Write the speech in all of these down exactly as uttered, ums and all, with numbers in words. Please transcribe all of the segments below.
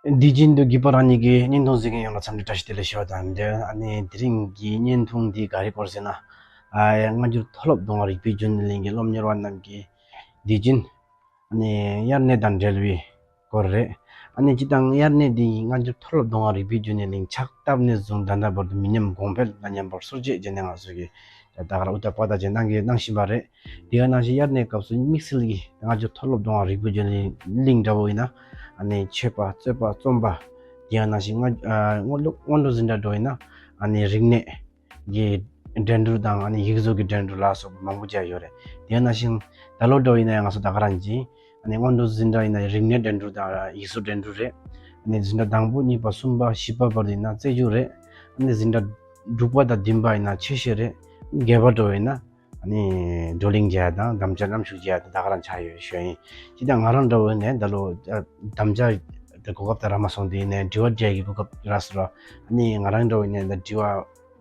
དུས་རྒྱུན་དུ་བརྒྱུད་པ་རང་ཉིད་ཀྱི་བརྙན་ཐུང་གཟིགས་མཁན་ཡོངས་ལ་འཚམས་འདྲི་བཀྲ་ཤིས་བདེ་ལེགས་ཞུ་བ་དང་འབྲེལ། ཨ་ནི་དེ་རིང་གི་བརྙན་ཐུང་འདི་ག་རེ་སྐོར་ཟེར་ན། ཨ་སྔ་འགྱུར་མཐོ་སློབ་མཐོ་སྒང་རིག་པའི་རྒྱུན་ལས་གླིང་གི་སློབ་གཉེར་བ་རྣམས་ཀྱིས་དུས་རྒྱུན་ཨ་ནི་དབྱར་གནས་དང་འབྲེལ་བའི་སྐོར་རེད། ཨ་ནི་སྤྱིར་བཏང་དབྱར་གནས་འདི་སྔ་འགྱུར་མཐོ་སློབ་མཐོ་སྒང་རིག་པའི་རྒྱུན་ལས་གླིང་ཕྱག་བཏབ་ནས་བཟུང་ད་ལྟ་བར་དུ་མི་ཉམས་གོང་འཕེལ་ལ་མཉམ་པར་སོར་ཆུད་བྱས་ནས་ང་ཚོ་གི་ད་ག་རང་ཨུ་ཏ་པ་ད་ཅན་གནང་གི་གནང་བཞིན་པ་རེད། དེ་ག་ནང་བཞིན་དབྱར་གནས་སྐབས་སུ་དམིགས་བསལ་གྱི་སྔ་འགྱུར་མཐོ་སློབ་མཐོ་སྒང་རིག་པའི་རྒྱུན་ལས་གླིང་འདྲ་བོ་ཡིན་ན། ཨ་ནི་མཆོད་པ་རྩོད་པ་རྩོམ་པ། དེ་ག་ནང་བཞིན་སྔ་ཨ་སྔོན་འགྲོ་སྔོན་འགྲོ་ཟིན་གྲྭ་འདྲ་བོ་ཡིན་ན། ཨ་ནི་རིག་གནས་ཀྱི་འགྲན་བསྡུར་དང་ཨ་ནི་ཡིག་གཟུགས་ཀྱི་འགྲན་བསྡུར་ལ་སོགས་པ་མང་པོ་བྱས་ཡོད་རེད། དེ་ག་ནང་བཞིན་ད་ལོ་འདྲ་བོ་ཡིན་ན་ཡང་ང་ཚོ་ད་ག་རང་གི་ཨ་ནི་སྔོན་འགྲོ་ཟིན་གྲྭ་ཡིན་ན་རིག་གནས་འགྲན་བསྡུར་དང་ཡིག་གཟུགས་འགྲན་བསྡུར་རེད། ཨ་ནི་ཟིན་གྲྭ་དང་པོ་གཉིས་པ་གསུམ་པ་བཞི་པ་བར་དུ་ཡིན་ན་རྩེད་འཇོ་རེད། ཨ་ནི་ཟིན་གྲྭ་དྲུག་པ་དང་བདུན་པ་ཡིན་ན་ཆོས་བཤད་རེད། བརྒྱད་པ་འདྲ་བོ་ཡིན་ན་ཨ་ནི་བགྲོ་གླེང་བྱས་དང་དམ་བཅའ་མཉམ་ཞུགས་བྱས་དང་ད་ག་རང་ཆགས་ཡོད་ཞུ་ཡ་ཡིན། ཅི་ལྟར་ང་རང་འདྲ་བོ་ཡིན་ནའི་ད་ལོ་ཨ་དམ་བཅའ་དེ་གོ་སྐབས་དེ་རག་མ་སོང་། དེ་ཡིན་ནའི་དྲི་བ་དྲི་ཡ་གི་གོ་སྐབས་རག་སོང་ར། ཨ་ནི་ང་རང་འདྲ་བོ་ཡིན་ནའི་ད་དྲི་བ་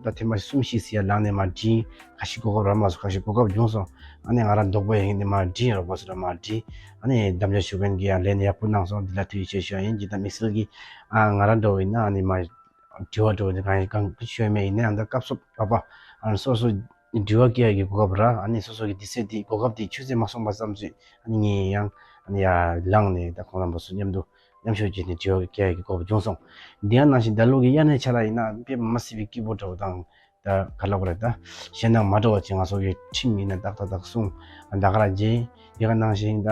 ད་ཐེངས་མ་གསུམ་བཞི་ཟེར་ཡ་ལངས་ནས་མར་དྲིས། ཁ་ཤས་གོ་སྐབས་རག་མ་སོང་། ཁ་ཤས་གོ་སྐབས་བྱུང་སོང་། ཨ་ནི་ང་རང་རྡོག་པ་ཡ་ཡིན་ནས་མར་དྲིས། རོགས་པ་ཚོ་ལ་མར་དྲིས། ཨ་ནི་དམ་བཅའ་ཞུ་མཁན་གྱི་ཡང་ལན་ཡག་པོ་གནང་སོང་། འདི་ལ་ཐུགས་རྗེ་ཆེ་ཞུ་ཡ་ཡིན། ཇི་ལྟར་དམིགས་བསལ་གྱི་ཨ་ང་རང་འདྲ་བོ་ཡིན་ན་ཨ་ནི་མར་དྲི་བ་འདྲ་བོ་ནི་གང་གང་ཞུ་ཡ་མེད། ཡིན་ནའང་ད་སྐབས་སུ་བབ་པ་ཨ་ནི་སོ་སོ་དྲི་བ་སྐྱེ་ཡ་གི་གོ་སྐབས་རག་ཨ་ནི་སོ་སོ་གི་དུས་ཚོད་དེ་གོ་སྐབས་དེ་ཆུད་ཟོས་མ་སོང་པ་ཙམ་ཞིག་ཨ་ནི་ངས་ཡང་ཨ་ནི་ཡར་ལངས་ནས་ད་ཁོང་རྣམ་པ་ཚོ་མཉམ་དུ་མཉམ་ཞུགས་བྱས་ནས་དྲི་བ་སྐྱེ་ཡ་གི་གོ་སྐབས་བྱུང་སོང་། དེ་ཡང་ནང་བཞིན་ད་ལོ་གི་དབྱར་གནས་ཆ་ལ་ཡིན་ན་དཔེ་མ་སྲིད་པའི་སྐྱིད་པོ་འདྲ་བོ་དང་། ད་ག་ལབ་དགོས་རེད། ད་གཞན་དང་མ་འདྲ་བ་ཅིག་ང་ཚོ་གི་ཁྲིམས་ཡིན་ན་ཏག་ཏག་ཏག་སྲུང་། ད་ག་རང་བྱེད། དེ་ག་ནང་བཞིན་ད་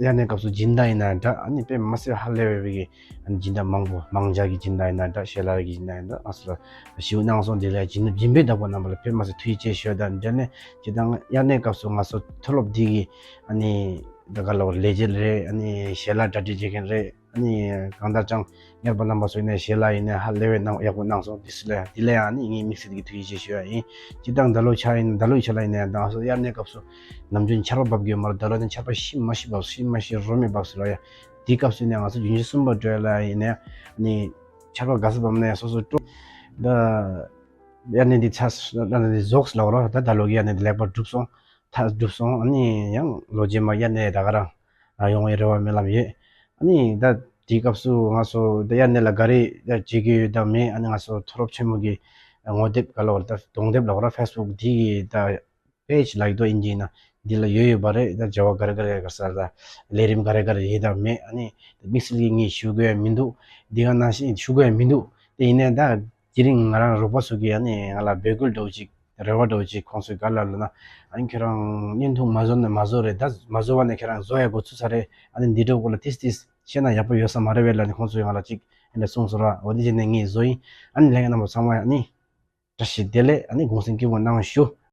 དབྱར་གནས་སྐབས་སུ་སྦྱིན་བདག་ཡིན་ན་འདྲ། ཨ་ནི་དཔེ་མ་སྲིད་ཧ་ལས་པའི་གི་སྦྱིན་བདག་མང་པོ་མང་ཇ་གི་སྦྱིན་བདག་ཡིན་ན་འདྲ། ཞལ་ལག་གི་སྦྱིན་བདག་ཡིན་ན་འདྲ། ང་ཚོ་ལ་ཞུ་གནང་སོང་། དེ་ལ་སྦྱིན་སྦྱིན་པའི་བདག་པོ་རྣམ་པ་ལ་དཔེ་མ་སྲིད་ཐུགས་རྗེ་ཆེ་ཞུ་ཡ་དང་འབྲེལ་ནས་སྤྱིར་བཏང་དབྱར་གནས་སྐབས་སུ་ང་ཚོ་མཐོ་སློབ་འདི་གི་ཨ་ནི་ད་ག་ལབ་དགོས་རེད། ལས་བྱེད་རེད། ཨ་ནི་ཞལ་ལག་གྲ་སྒྲིག་བྱེད་མཁན་རེད། ཨ་ནི་གང་ལྟར་ཀྱང་། གཉེར་པ་རྣམ་པ་ཚོ་ཡིན་ནའི་ཞལ་ལག་ཡིན་ནའི་ཧ་ལས་པའི་གནང་ཡག་པོ་གནང་སོང་། དེ་ཚོ་ལ་དེ་ལ་ཡང་ནི་ངས་དམིགས་བསལ་གྱི་ཐུགས་རྗེ་ཆེ་ཞུ་ཡ་ཡིན། སྤྱིར་བཏང་ད་ལོ་ཆ་ཡིན་ད་ལོའི་ཆ་ལ་ཡིན་ནའི་ད་ང་ཚོ་དབྱར་གནས་སྐབས་སུ་ནམ་རྒྱུན་ཆར་པ་འབབ་ཀྱི་ཡོད་མ་རེད། ད་ལོ་ནི་ཆར་པ་ཤི་མ་ཤི་འབབ་ཤི་མ་ཤི་རོ་མི་འབབ་ཟེར་བ་ཡ། དེའི་སྐབས་སུ་ཡིན་ནའི་ང་ཚོ་རྒྱུན་ཞུགས་གསུམ་པ་འགྲོ་ཡ་ལ་ཡིན་ནའི་ནི་ཆར་པ་དགའ་ས་འབབ་ནའི་སོ་སོ་སྤྲོ། ད་དབྱར་གནས་འདི་ཚར་དབྱར་གནས་འདི་རྫོགས་ལབ་རོགས། ད་ད་ལོ་གི་དབྱར་གནས་འདི་ལེགས་པར་གྲུབ་སོང་། མཐར་གྲུབ་སོང་། ཨ་ནི་ཡང་ལོ་རྗེས་མ་དབྱར་གནས་ད་ག་རང་ཡོང་བའི་རེ་བ་སྨོན་ལམ་ཡོད། ཨ་ནི་ད་དེའི་སྐབས་སུ་ང་ཚོ་ད་དབྱར་གནས་ལ་ག་རེ་ད་བྱེད་ཀྱི་ཡོད་དམ་མེད། ཨ་ནི་ང་ཚོ་མཐོ་སློབ་ཆེན་མོ་གི་ངོ་དེབ་ག་ལབ་དགོས་རེད། ད་གདོང་དེབ་ལབ་དགོས་རེད། ཕེ་སི་བུག་འདི་གི་ད་པེ་ཇི་ལབ་ཀྱི་འདུག་དབྱིན་ཇི་ཡིན་ན། འདི་ལ་ཡོད་ཡོད་པ་རེད། ད་བྱ་བ་ག་རེ་ག་རེ་ག་ས་ལ་ལས་རིམ་ག་རེ་ག་རེ་ཡོད་དམ་མེད། ཨ་ནི་ད་དམིགས་བསལ་གྱི་ངས་ཞུ་དགོས་ཡ་མི་འདུག་འདི་ག་ནང་བཞིན་ཞུ་དགོས་ཡ་མི་འདུག་དེ་ཡིན་ནའི་ད་དེ་རིང་ང་རང་རོགས་པ་ཚོ་གིས་ཨ་ནི་ང་ལ་འབོད་སྐུལ་འདྲ་བོ་ཅིག་རེ་བ་འདྲ་བོ་ཅིག་ཁོང་ཚོས་ག་ལབ་ལབ་ན། ཨ་ནི་ཁྱེད་རང་བརྙན་ཐུང་མ་བཟོ་ན་མ་བཟོ་རེད། ད་མ་བཟོ་བ་ནས་ཁྱེད་རང་བཟོ་ཡ་འགོ་ཚུགས་ཚར་རེད། ཨ་ནི་འདི་འདྲ་སྐོར་ལ་ཏིས་ཏིས་བཤད་ན་ཡག་པོ་ཡོད་ས་མ་རེད་པས་ལབ་ནས་ཁོང་ཚོས་ང་ལ་ཅིག་ཨ་ནི་གསུངས་སོང་ར། འོ་དེ་བྱས་ནས་ངས་བཟོ་ཡིན། ཨ་ནི་ལྷན་རྒྱས་རྣམ་པ་ཚང་མ་ཨ་ནི་བཀྲ་ཤིས་བདེ་ལེགས། ཨ་ནི་གུང་སེང་སྐྱིད་པོ་གནང་ཞུ།